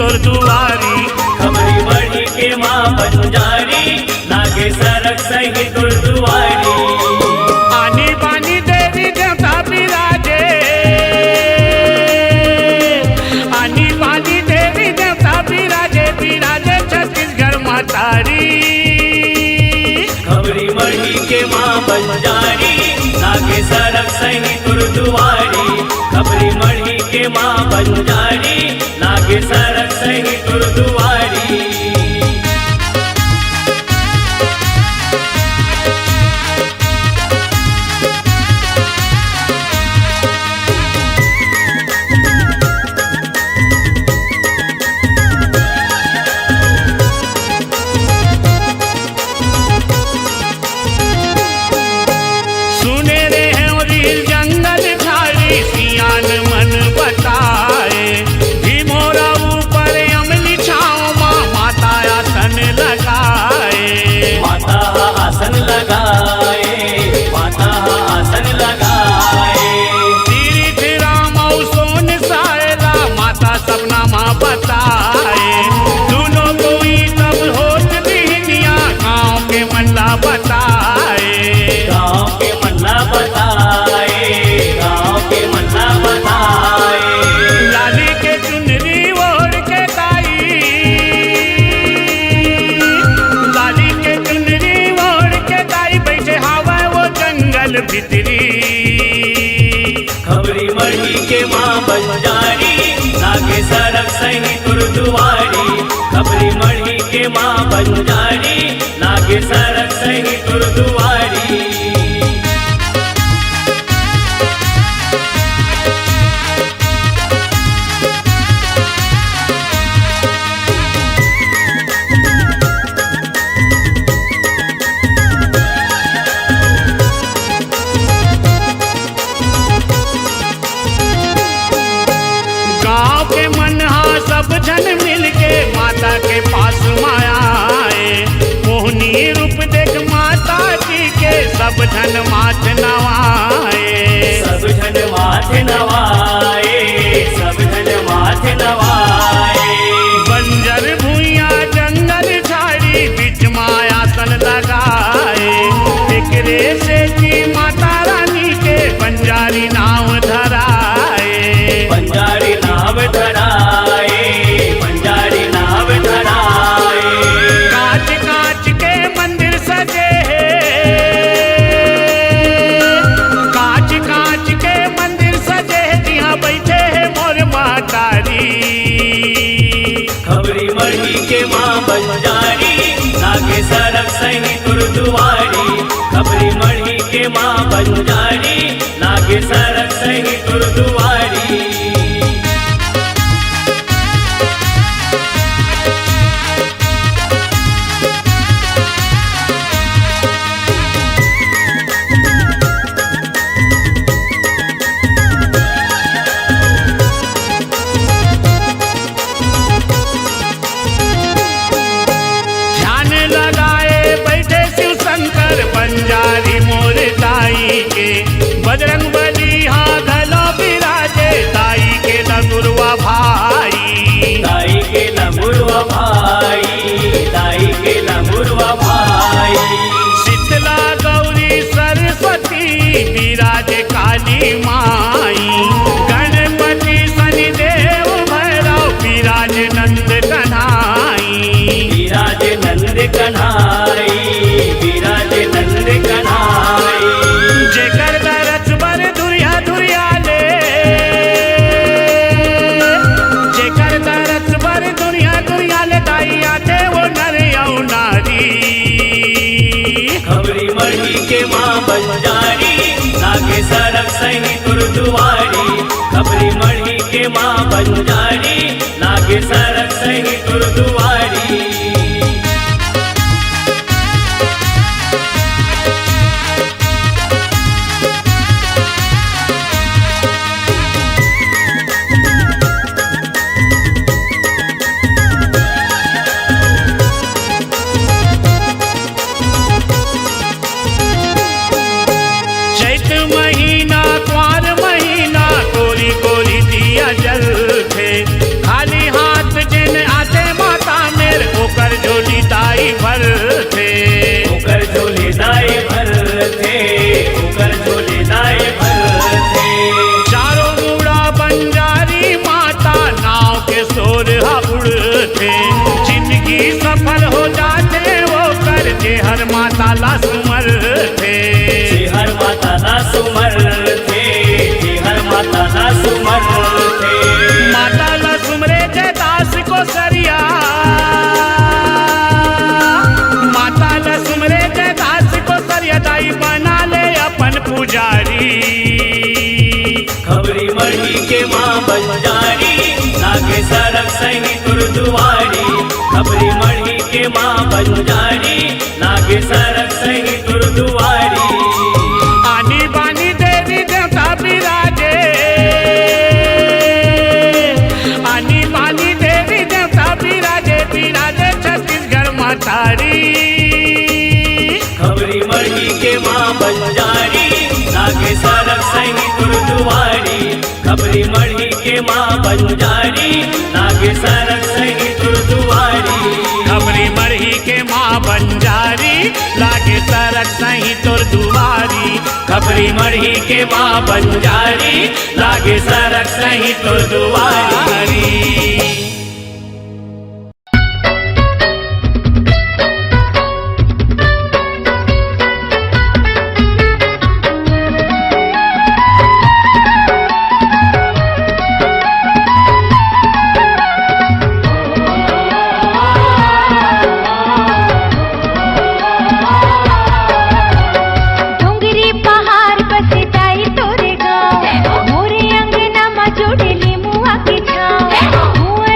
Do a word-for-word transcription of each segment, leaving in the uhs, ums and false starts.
तोर दुआरी। खपरी मढ़ी के माँ बंजारी, लागे सरग सही तोर दुआरी। आनी बानी देवी देवता बिराजे, आनी बानी देवी देवता बिराजे, बिराजे छत्तीसगढ़ महतारी। खपरी मढ़ी के माँ बंजारी, लागे सरग सही तोर दुआरी। खपरी मढ़ी के माँ बंजारी, लागे सरग सही तोर दुआरी। सुने रेहेंव रील जंगल झाड़ी, सियान मन बताए, भीमोरा ऊपर अमली छाँव मा माता आसन लगाए। माता आसन लगाए, माता आसन लगाए। तीरथ राम अउ सोन सायला, माता सपना मा बताए। दुनो कोई तब होत बिहनिया, गाँव के मन ला बताए। गाँव के मन ला बताए, गाँव के मन ला बताए। लाली के चुनरी ओढ़ के दाई, लाली के चुनरी ओढ़ के दाई, बइठे हावय वो जंगल भीतरी। खपरी मढ़ी के माँ बंजारी, लागे सरग सही तोर दुआरी। खपरी मढ़ी के माँ बंजारी, लागे सरग सही तोर दुआरी। गाँव के मन हा सब झन मिलके माता के पास मा आए। मोहनी रूप देख माता जी के सब झन माथ नवाए। सब झन माथ नवाए, सब झन माथ नवाए। बंजर भुइयां जंगल झाड़ी बीच मा आसन लगाए। एकरे सेती माता रानी के बंजारी नाव धराए। बंजारी नाव धराए, बंजारी नाव धराए। कांच कांच के मंदिर सजे हे, कांच कांच के मंदिर सजे हे, जिहां बइठे हे मोर महतारी। खपरी मढ़ी के माँ बंजारी, लागे सरग सही तोर दुआरी। खपरी मढ़ी के माँ बंजारी, लागे सरग सही तोर दुआरी। ध्यान लगाए बइठे शिव शंकर, बंजारी मोर दाई के। बजरंग बली हा घलो बिराजे, दाई के लंगुरवा भाई। दाई के लंगुरवा भाई, दाई के लंगुरवा भाई। शीतला गौरी सरस्वती बिराजे काली माई, गणपति शनिदेव भैरव बिराजे नंद कन्हाई। बिराजे नंद कन्हाई, बिराजे नंद कन्हाई। जेकर दरस बर दुरिहा दुरिहा ले, जेकर दरस बर दुरिहा दुरिहा ले दाई आथे वो नर अउ नारी। खपरी मढ़ी के माँ बंजारी, लागे सरग सही तोर दुआरी। खपरी मढ़ी के माँ बंजारी, लागे सरग सही तोर दुआरी। चैत महीना, कुंवार महीना, कोरी कोरी दिया जलथे। खाली हाथ जेन बंजारी, लागे सरग सही तोर दुवारी। खपरी मड़ही के माँ बंजारी, लागे सरग सही तोर दुवारी। आनी बानी देवी देवता बिराजे, आनी बानी देवी देवता बिराजे, बिराजे छत्तीसगढ़ महतारी। खपरी मड़ही के माँ बंजारी, लागे सरग सही तोर दुवारी। खपरी मड़ही के माँ बंजारी, लागे सरग सही तोर दुवारी। खपरी मड़ही के माँ बंजारी, लागे सरग सही तोर दुवारी। खपरी मड़ही के माँ बंजारी, लागे सरग सही तोर दुवारी। डोंगरी पहाड़ बसे दाई तोरे गाँव, मोरे अंगना म जोड़े ले मुआ के छाँव। मुआ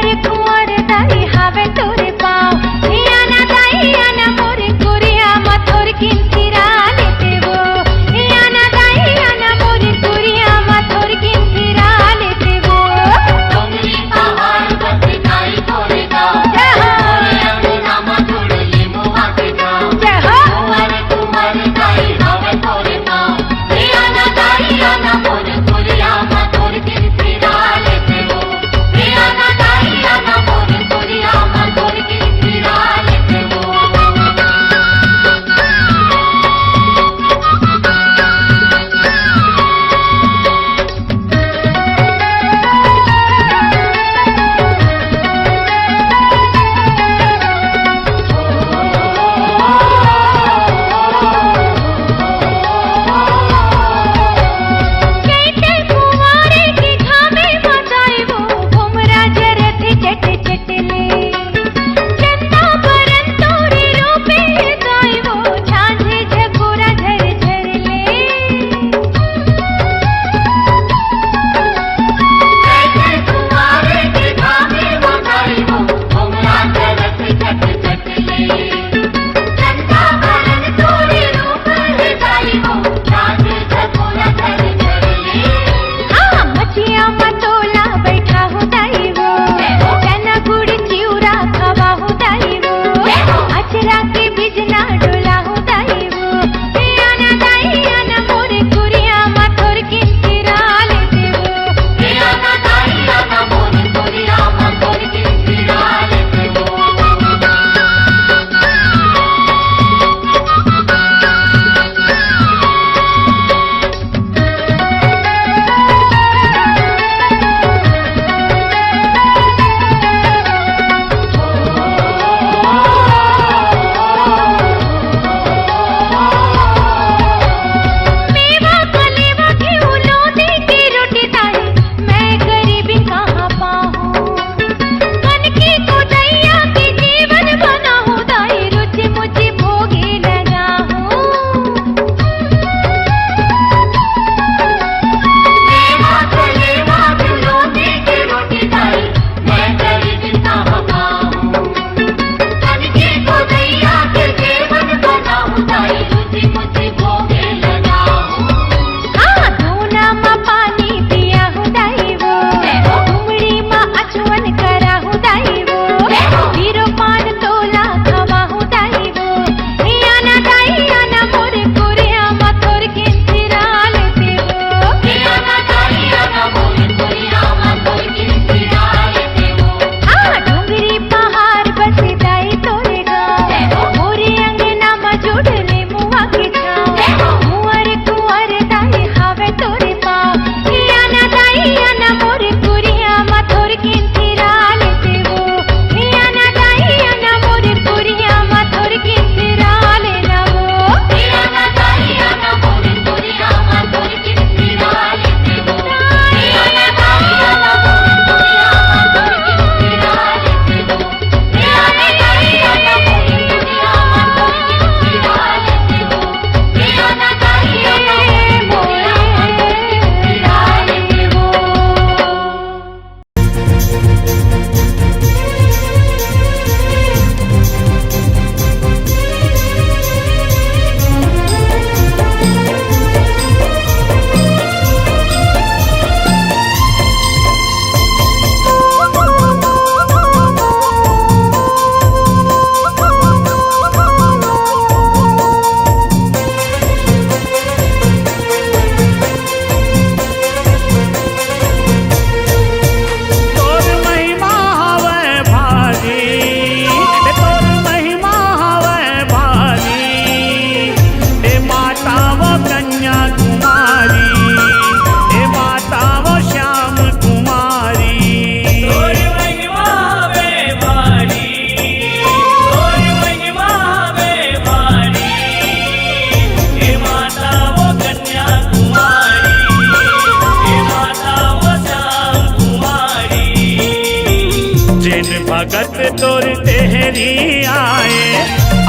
भगत तोर तेहरी आए,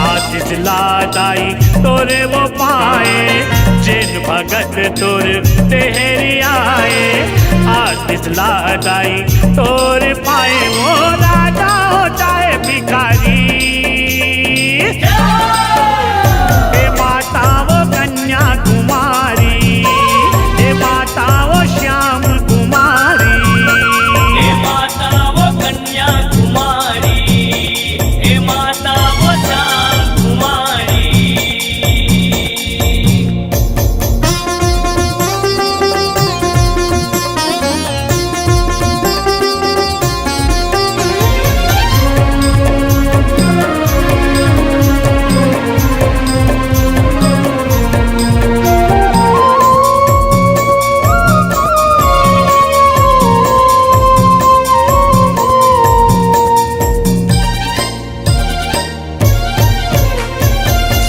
आशीष ला दाई तोर वो पाए। जेन भगत तोर तेहरी आए, आशीष ला दाई तोर पाए। वो राजा हो चाहे भिखारी, हे माता वो कन्या कुमारी, हे माता वो श्याम कुमारी। हे माता वो कन्या कुमारी, हे माता वो श्याम कुमारी।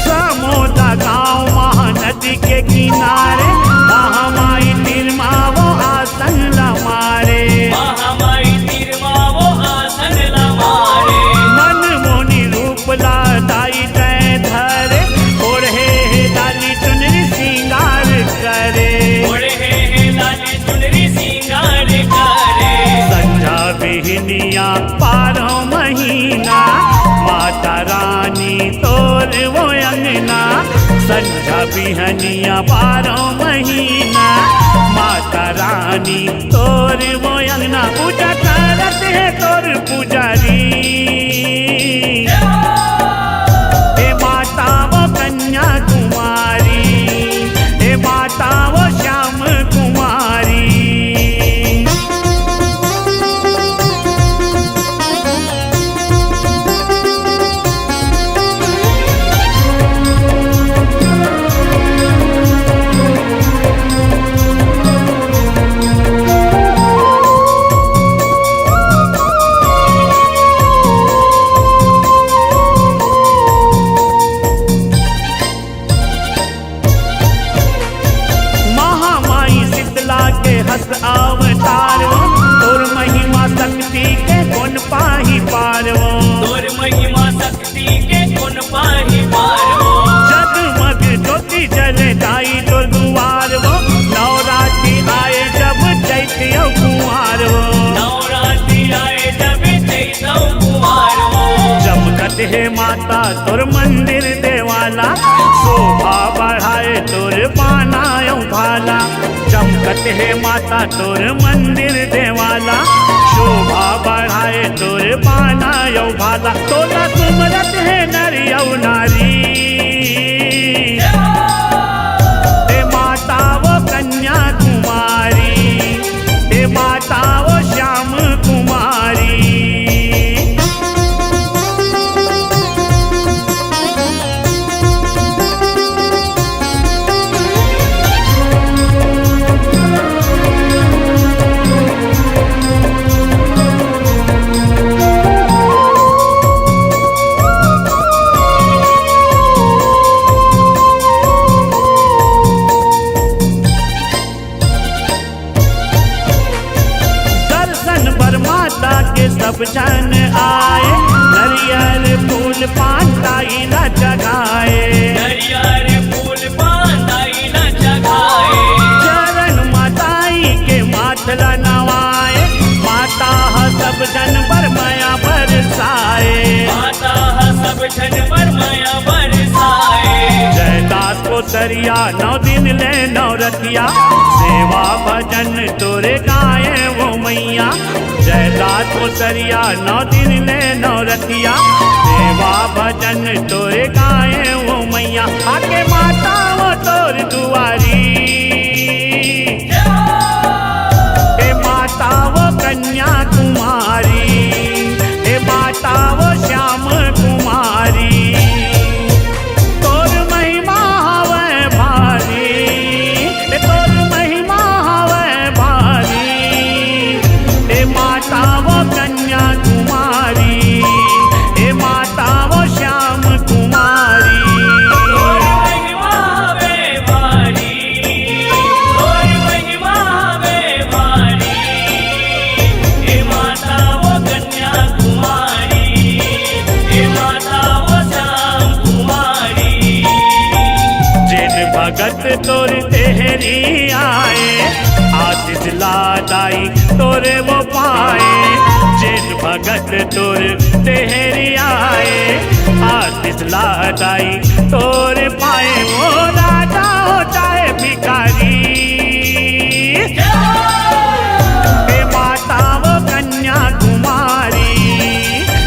समोदा गांव महानदी के किनारे, महामाई तीर मा वो आसन ला मारे। महामाई तीर मा वो आसन ला मारे। मन मोनी रूप ला दाई तैं धरे, ओढ़े हे लाली चुनरी सिंगार करे। ओढ़े हे लाली चुनरी सिंगार करे। संझा बिहनिया बारह महीना, माता रानी तोर वो अंगना। संझा बिहनिया बारह महीना, माता रानी तोर वो अंगना। पूजा करत हे तोर पुजारी, हे माता वो कन्या कुमारी, हे माता वो श्याम कुमारी। महामाई शीतला के हस अवतार वो, तोर महिमा शक्ति के कोन पाही पार वो। तोर महिमा शक्ति के कोन पाही पार वो। जगमग ज्योति जले दाई तोर दुआर वो, नवरात्रि आए जब चैत अउ कुंवार वो। नवरात्रि आए जब चैत अउ कुंवार वो। चमकत हे माता तोर मंदिर देवाला, शोभा बढ़ाए तोर बाना अउ भाला। चमकत हे माता तोर मंदिर देवाला, शोभा बढ़ाए तोर बाना अउ भाला। तोला सुमरत हे नर अउ नारी, हे माता वो कन्या कुमारी, हे माता वो श्याम कुमारी। दर्शन बर माता के सब झन आए, नरियर फूल पान दाई ला चढ़ाए। नरियर फूल पान दाई ला चढ़ाए। चरण मा दाई के माथ ला नवाए, माता ह सब झन बर मया बरसाए। माता ह सब झन बर मया बरसाए। जय दास कोसरिया नौ दिन ले नवरतिया, सेवा भजन तोरे गाए वो मैया। जय दास कोसरिया नौ दिन ले नवरतिया, सेवा भजन तोरे गाए वो मैया। आके माता वो तोर दुआरी, हे माता वो कन्या कुमारी, हे माता वो श्याम कुमारी। तोर महिमा हवय भारी, हे तोर महिमा हवय भारी। हे माता वो कन्या कुमारी, हे माता वो श्याम कुमारी। तोर महिमा हवय भारी, तोर महिमा हवय भारी। हे माता वो कन्या कुमारी। तोर देहरिया ए, आशीष ला दाई तोर पाए, वो राजा हो चाहे भिखारी। हे माता वो कन्याकुमारी,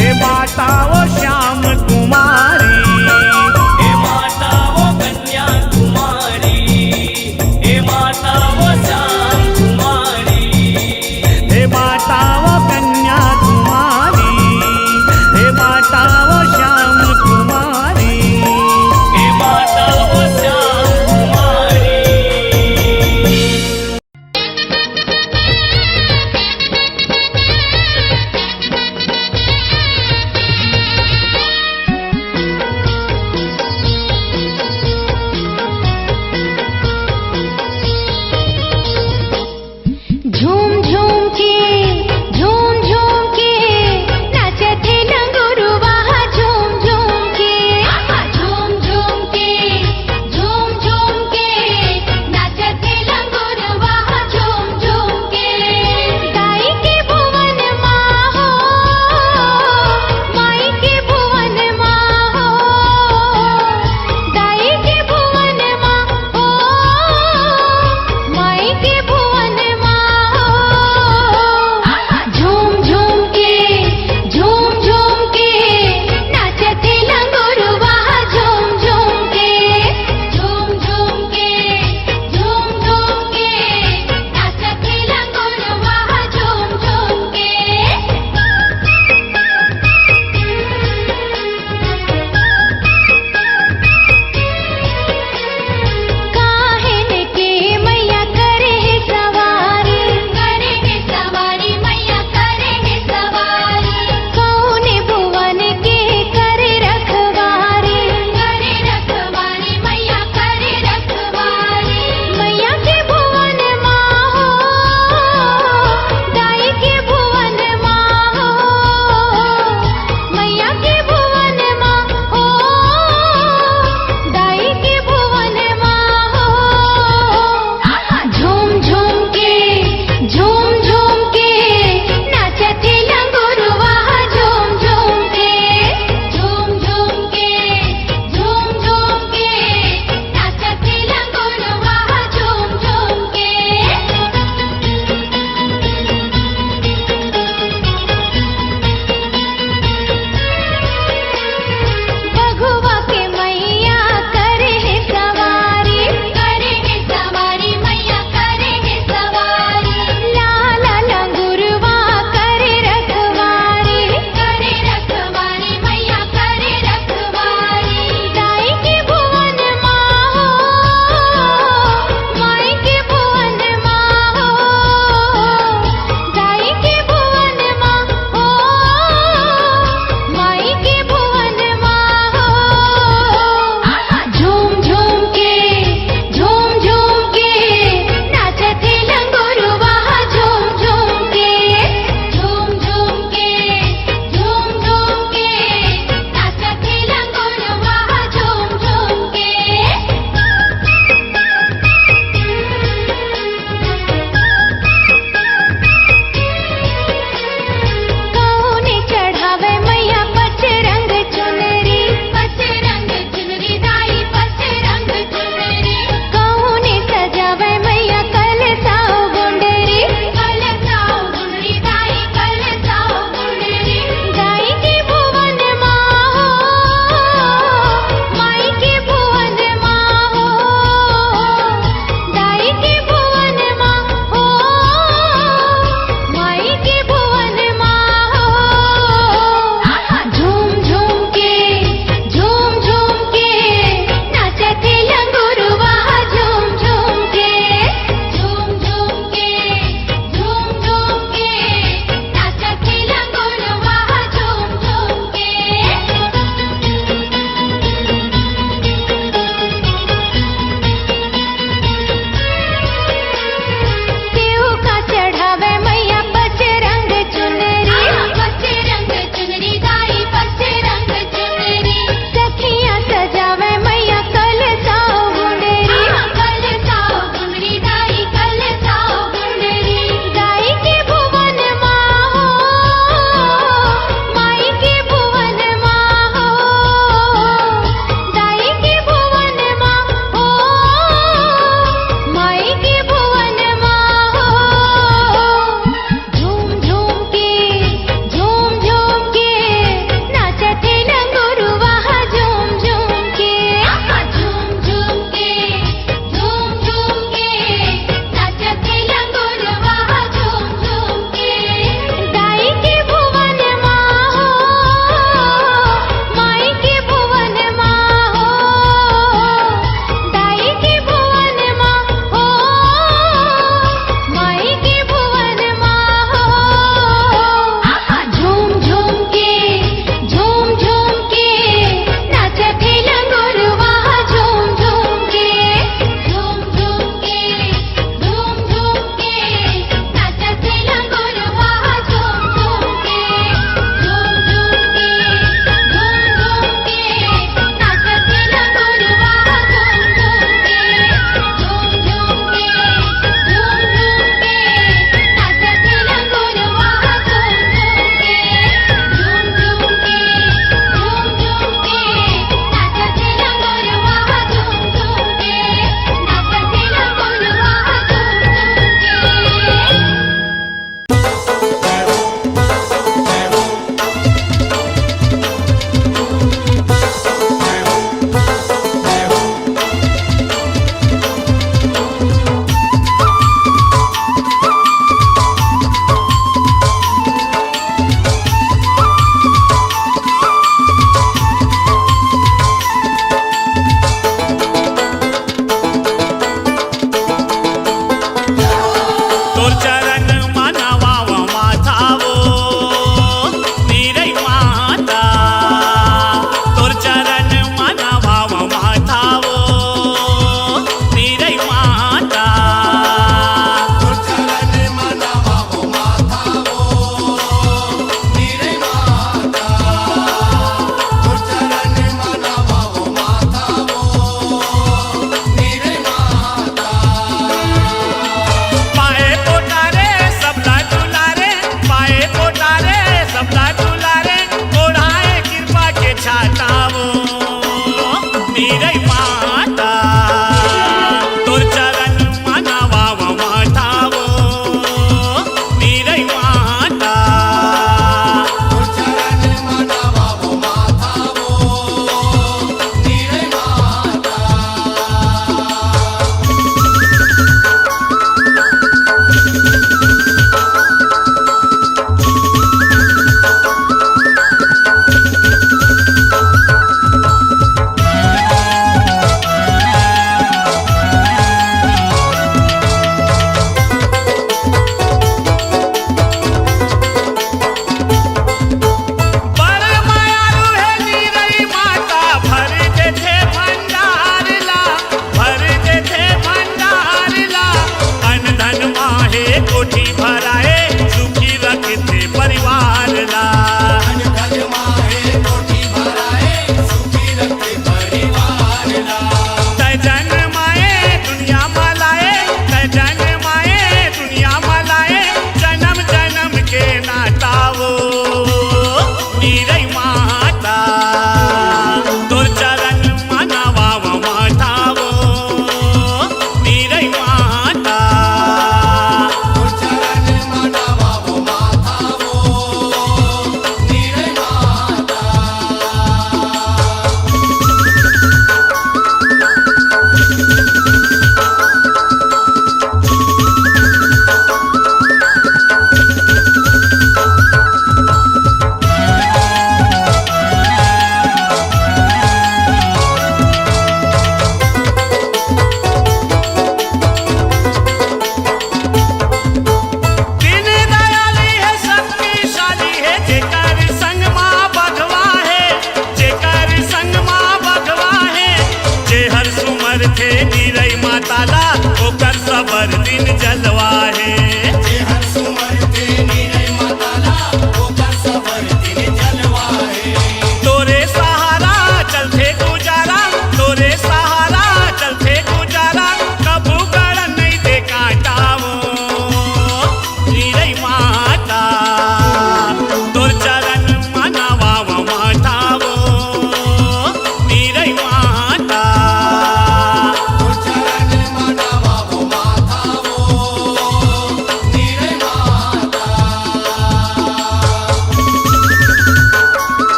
हे माता वो श्याम कुमारी, हे माता वो कन्याकुमारी, हे माता वो श्याम कुमारी, हे माता वो कन्याकुमारी, हे माता वो श्याम कुमारी, हे माता वो श्याम कुमारी।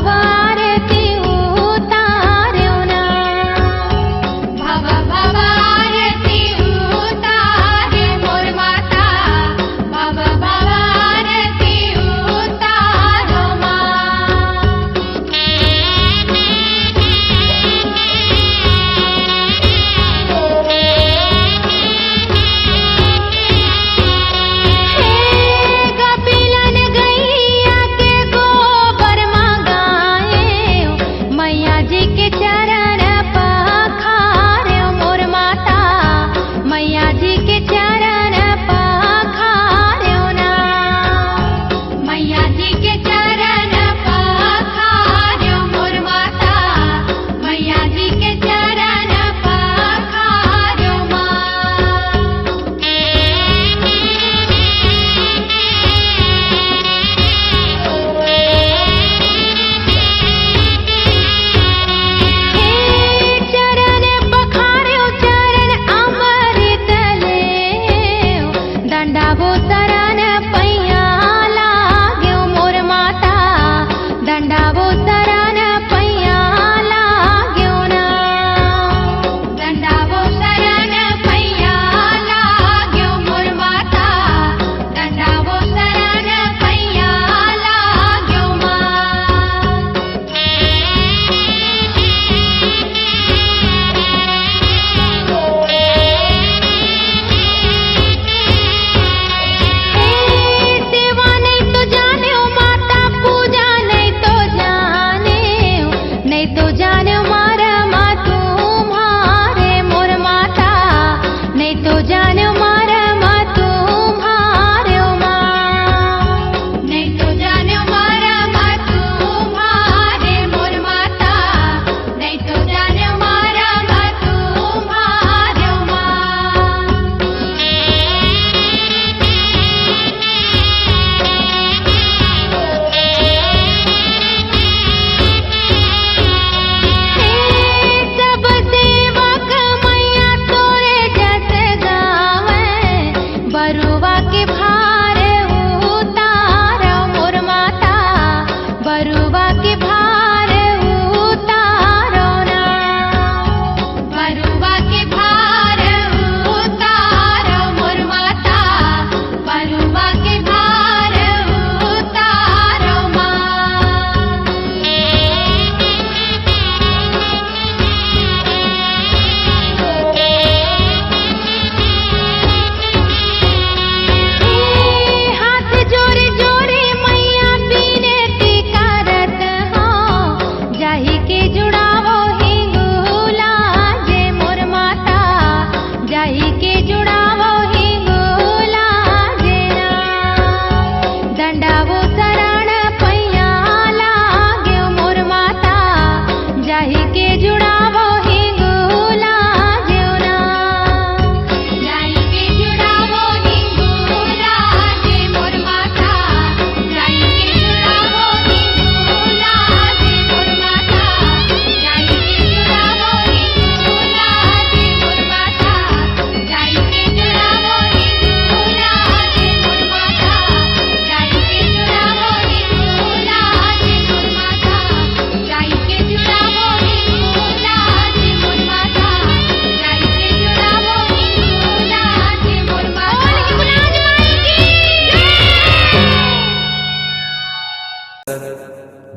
आरती उतार्यो ना। भव भव आरती उतारे मोर माता, भव भव आरती उतारो माँ। हे कपिलन गैया के गोबर मंगाए, मैया जी के चरण पखारे मोर माता, मैया जी के चरण पखारे ना। मैया जी के चरण पखारे मोर माता, मैया जी के चरण पखारे माँ। हे चरण पखार्यो, चरण अमृत लेव, दंडा वो शरण पैया लाग्यो मोर माता, दंडा वो शरण पैया लाग्यो ना। दंडा वो शरण पैया लाग्यो मोर माता, दंडा वो शरण पैया लाग्यो माँ। सेवा नहीं तो जाने हो माता, पूजा नहीं तो जाने हो, नहीं तो जाने हो मरम तुम्हारे मोर माता, नहीं तो जाने हो मरम तुम्हारे माँ। नहीं तो जाने हो मरम तुम्हारे मोर माता, नहीं तो जाने हो मरम तुम्हारे माँ। सब सेवक मैया तोरे जस गावे, बरुवा के भार उतारो मोर माता, बरुवा के भार उतारो ना। बरुवा के भार उतारो मोर माता, बरुवा के भार उतारो माँ। हाथ जोड़ी जोड़ी मैया बिनती करत हो, जाहि के जुड़ावो हिंगुला जे मोर माता, जाहि के जुड़ावो हिंगुला जे ना। दंडा वो शरण पैया लाग्यो मोर माता, जाहि के जुड़ावो हिंगुला जे ना। जाहि के जुड़ावो हिंगुला जे मोर माता, जाहि के जुड़ावो हिंगुला जे मोर माता, जाहि के जुड़ावो हिंगुला जे मोर माता।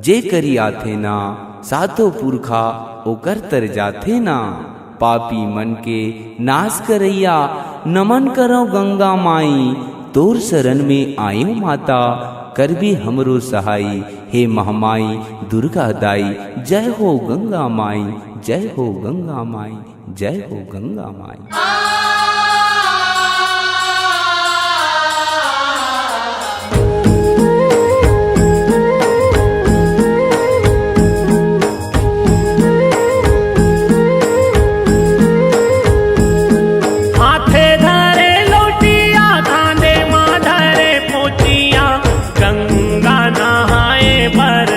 जे करी आथे ना सातो पुरखा ओकर तर जाथे ना। पापी मन के नाश करइया, नमन करव गंगा माई, तोर शरण में आयो माता, करबे हमरो सहाई, हे महामाई दुर्गा दाई। जय हो गंगा माई, जय हो गंगा माई, जय हो गंगा माई। हाथे धरे लोटिया, कांधे मा धरे पोचिया, गंगा नहाए बर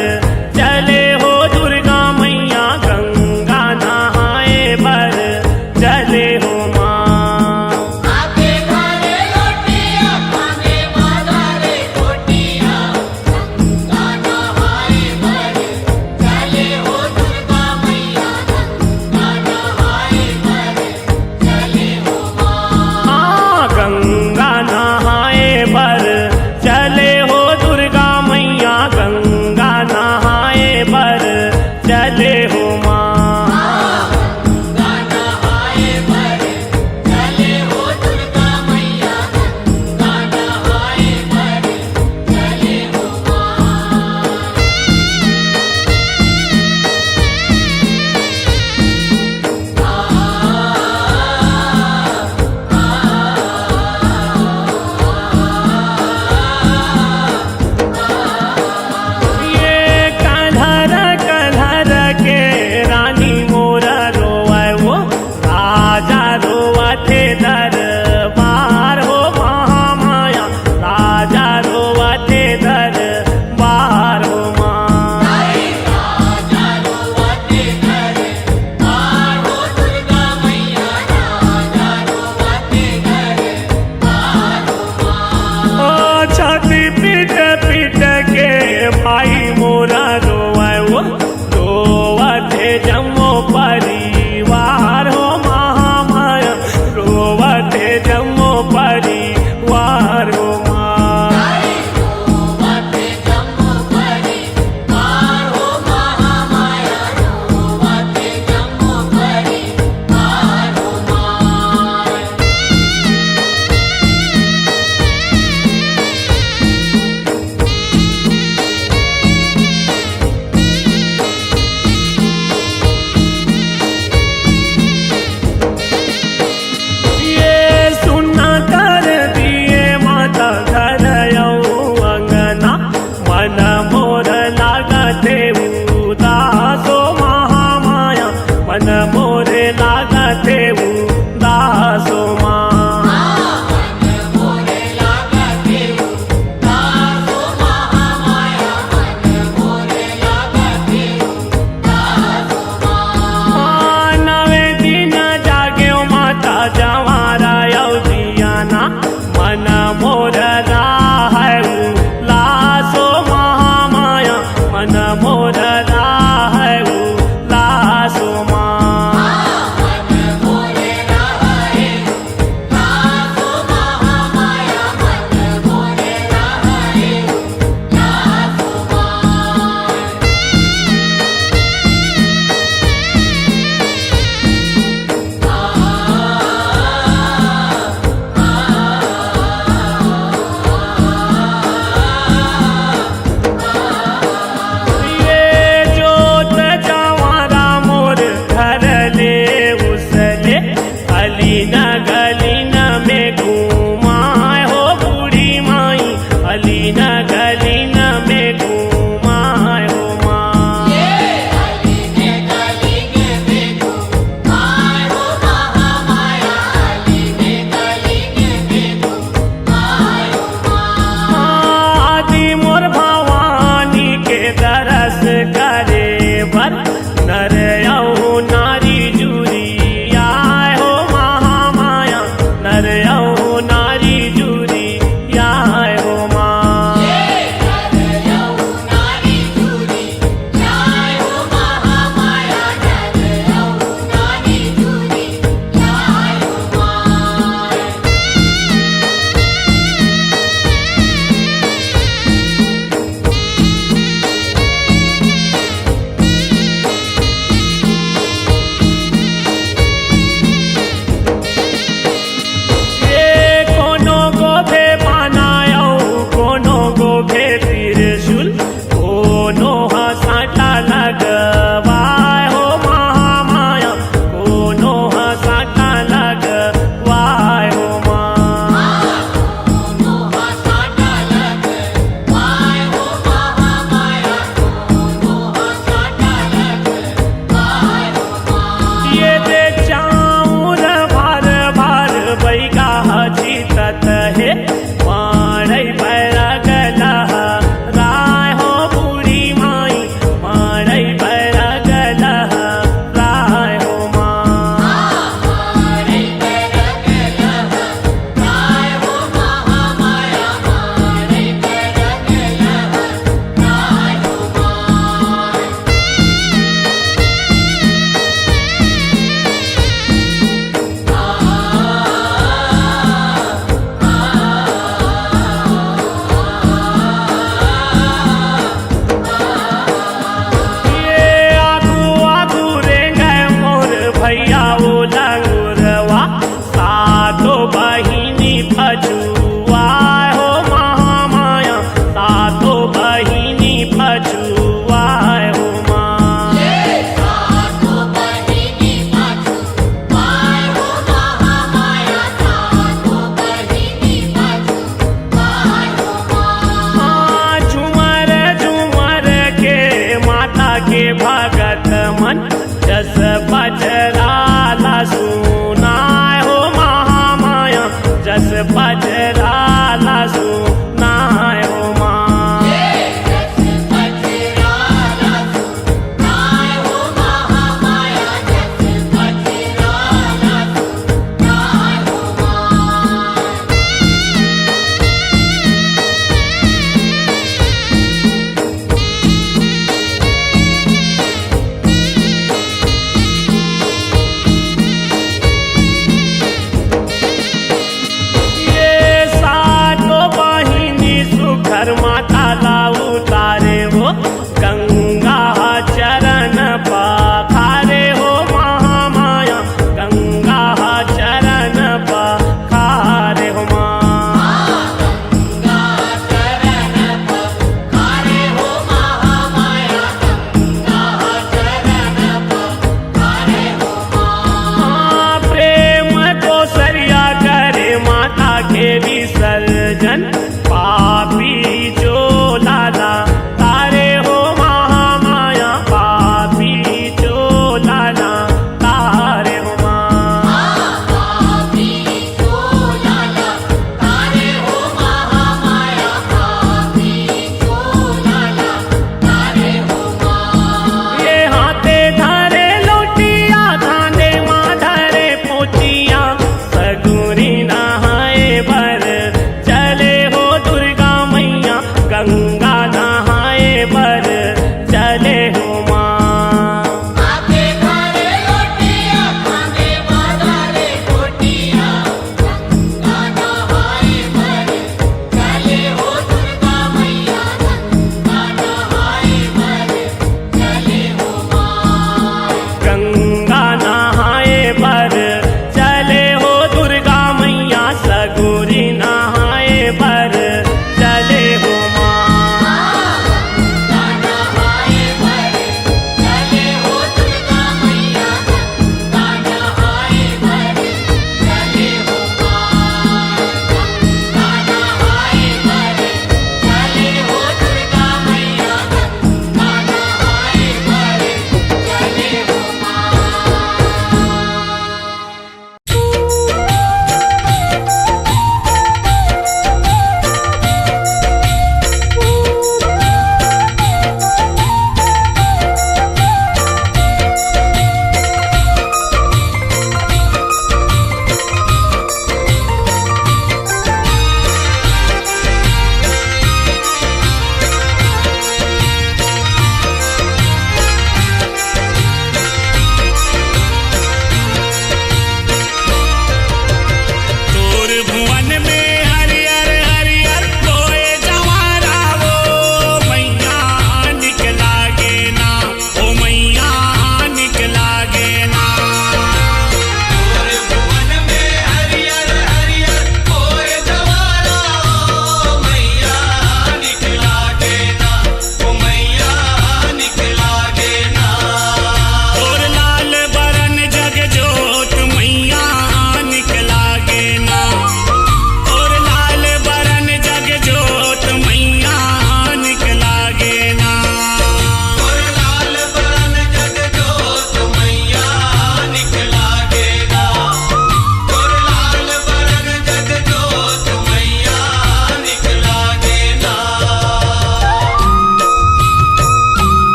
चले हो दुर्गा मैया, गंगा नहाए बर चले हो माँ।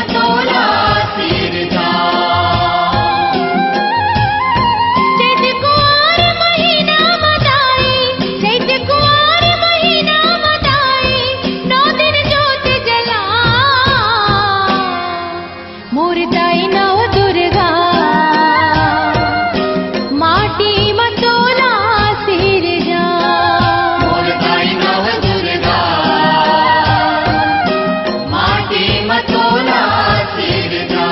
तोला सिरजा। चैत कुआर महीना म दाई, चैत कुआर महीना म दाई, नौ दिन जोत जला। मोर दाई नव दुर्गा, माटी म तोला सिरजा। मोर दाई नव दुर्गा, माटी म तोला सिरजा।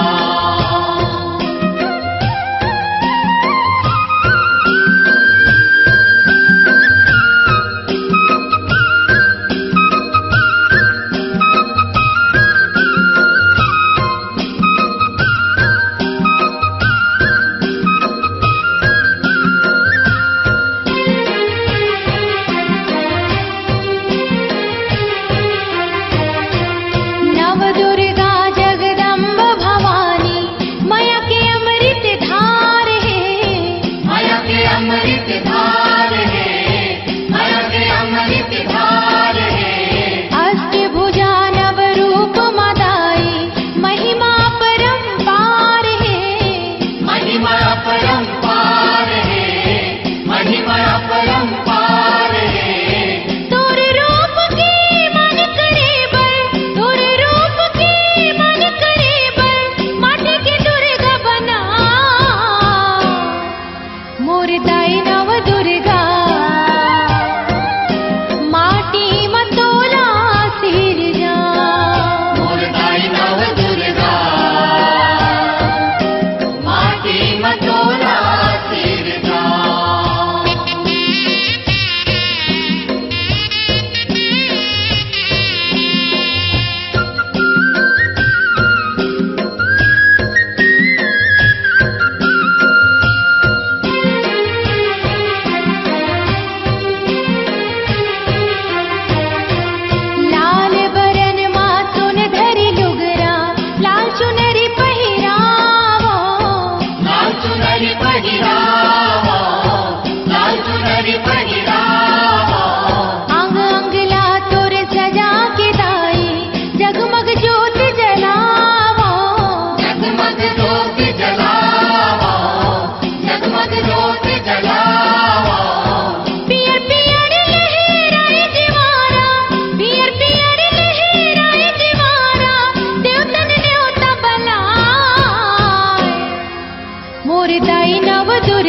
नव दुर्गा जगदम्ब भवानी, मया के अमृत धार हे। मया के अमृत धार हे, मया के अमृत धार हे। अष्टभुजा नव रूप म दाई, महिमा परम्पार हे। महिमा परम्पार हे, महिमा परम्पार हे। तोर रूप के मन करे बर, तोर रूप के मन करे बर, माटी के दुर्गा बना। मोर दाई नव दुर्गा, माटी म तोला सिरजा। मोर दाई नव दुर्गा, माटी म तोला सिरजा। लाल बरन मा सोन धरी लुगरा, लाल चुनरी पहिरावो। लाल चुनरी पहिरावो, लाल चुनरी पहिरावो। अंग अंग ला तोर सजा के दाई, जगमग जोत जलावो। जगमग जोत जलावो, जगमग जोत जलावो। पियर पियर लहराए जिवारा, पियर पियर लहराए जिवारा, देवतन नेवता बलाए। मोर दाई नव दुर्गा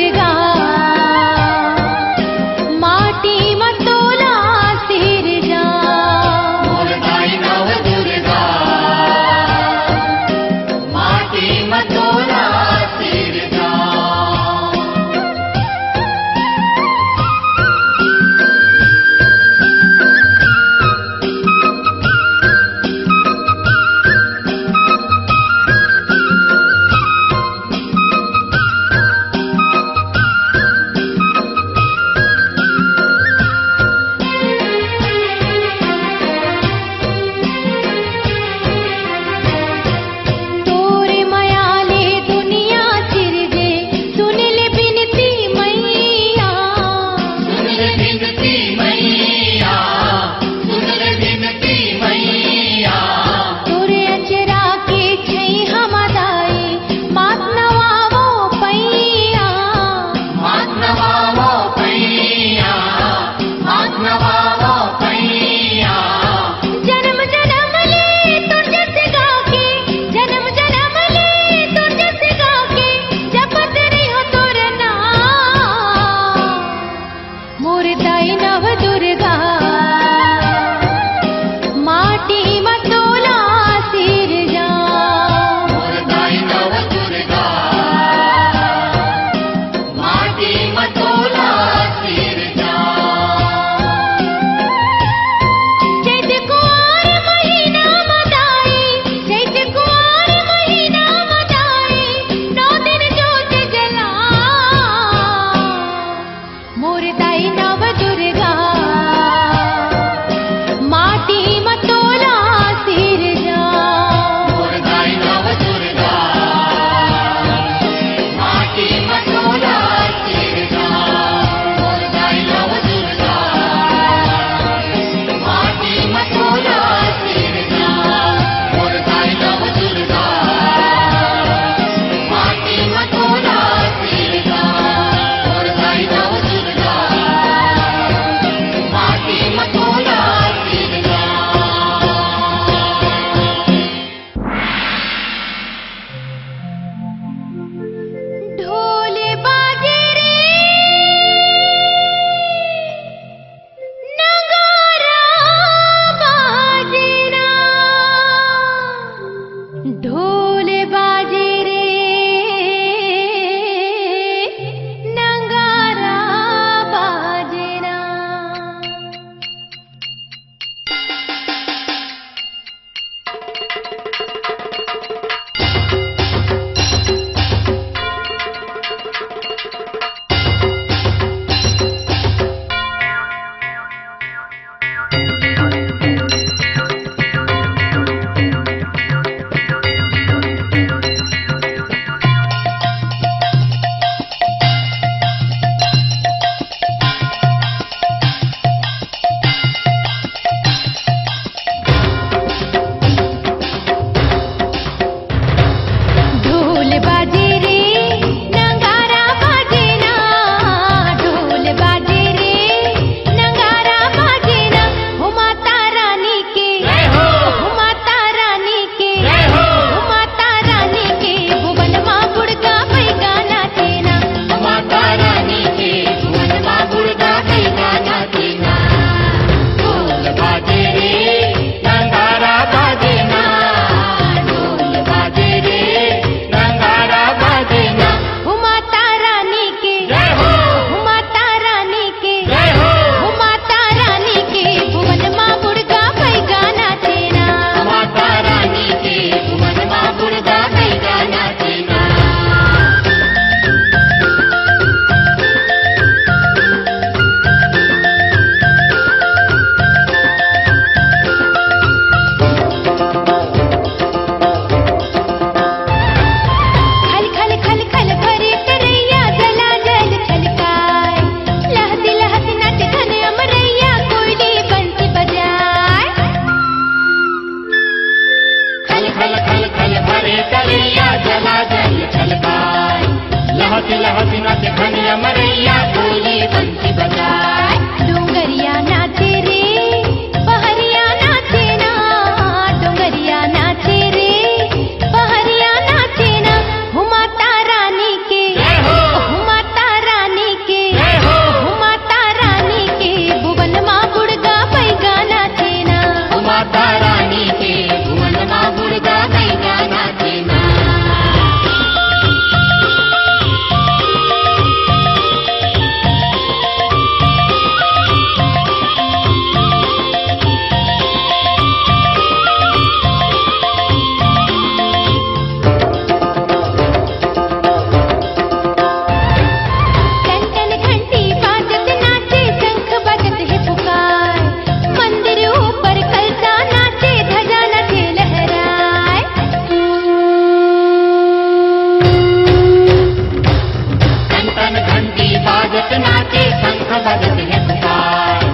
स्वागत है पुकार।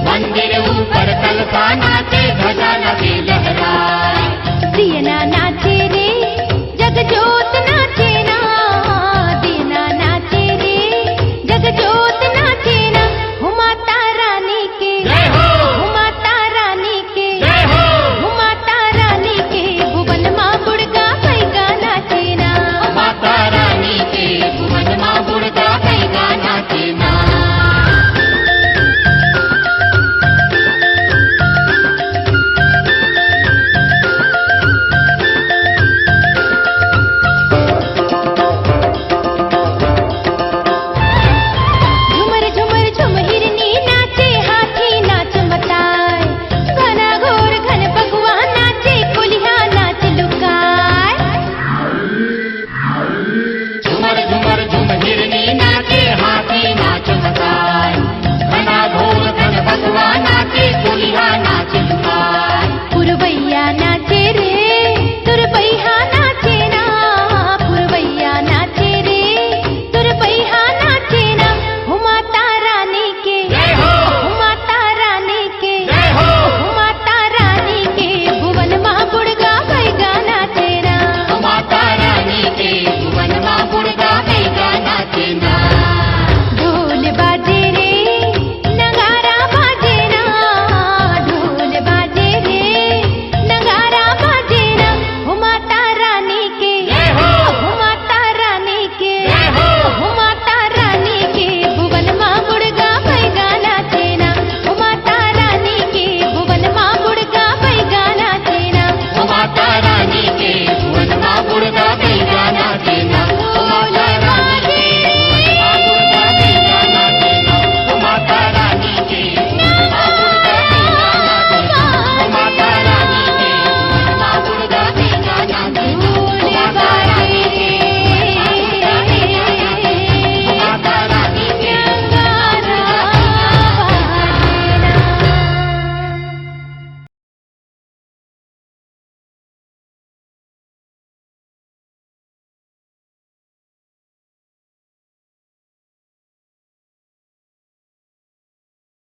मंदिर ऊपर कल्पना के ध्वजा लगे लहराए। दियना